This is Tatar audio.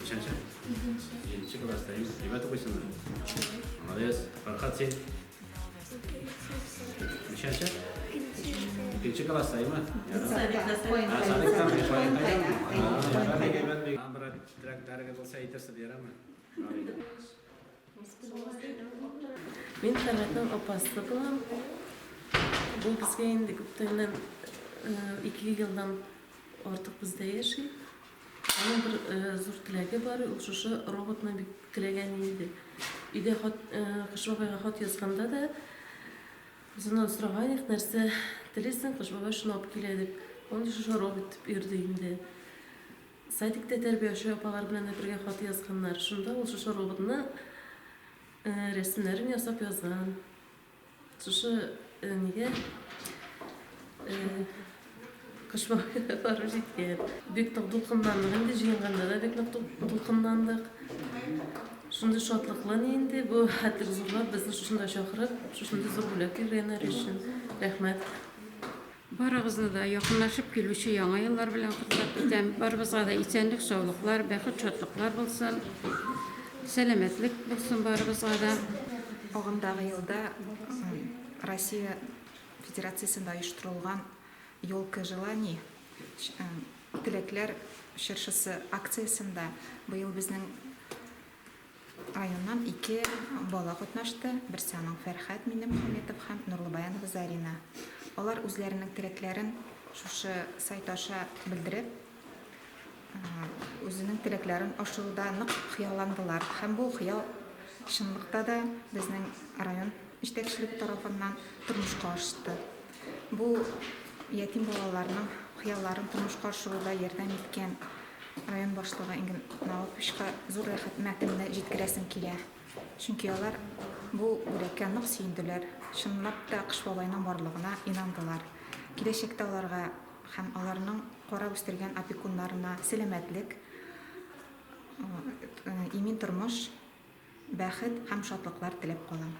Ничәнче? Җиденче класста. Әйбәт укыйсыңмы? Молодец. Фәрхат, син? Ничәнче? Икенче класста, әйме? Мин Фәрхатның апасы булам. Ул безгә инде күптәннән, 2 елдан артык бездә яши. Аның бер зур теләге бар, ул шушы роботны бик теләгән инде. Өйдә хат, Кыш бабайга хат язганда да, без аннан сораган идек, нәрсә телисең, Кыш бабай шуны алып килә дип. Ул шушы робот дип йөрде инде. Садикта тәрбияче апалар белән дә бергә хат язганнар. Шунда ул шушы роботны рәсемнәрен ясап язган. Шушы нигә Кыш бабайга барып җиткән. Бик нык дулкынландык инде, җыенганда да бик нык дулкынландык. Шундый шатлыклы ни инде, бу хәтлек зурлап безне шушында чакырып, шушындый зур бүләк биргәннәр өчен. Рәхмәт. Барыгызны да якынлашып килүче Яңа еллар белән котлап китәм. Барыбызга да исәнлек-саулыклар, бәхет-шатлыклар булсын. Сәламәтлек булсын барыбызга да. Агымдагы елда Россия Федерациясендә оештырылган Елка желаний, Теләкләр чыршысы акциясендә быел безнең Районнан ике бала катнашты, берсе аның Фәрхәт Миннемөхәммәтов һәм Нурлыбаянова Зарина. Алар үзләренең теләкләрен шушы сайт аша белдереп, үзенең теләкләрен ашыруда нык хыялландылар. Һәм бу хыял чынлыкта да безнең район җитәкчелеге тарафыннан тормышка ашты. Бу ятим балаларның хыялларын тормышка ашыруда ярдәм иткән Район башлыгы Ингел Наваповичка зур рәхмәтемне җиткерәсем килә. Чөнки алар бу бүләккә нык сөенделәр, чынлап та Кыш бабайның барлыгына инандылар. Киләчәктә аларга һәм аларның карап үстергән опекуннарына сәламәтлек, имин тормыш, бәхет һәм шатлыклар теләп калам.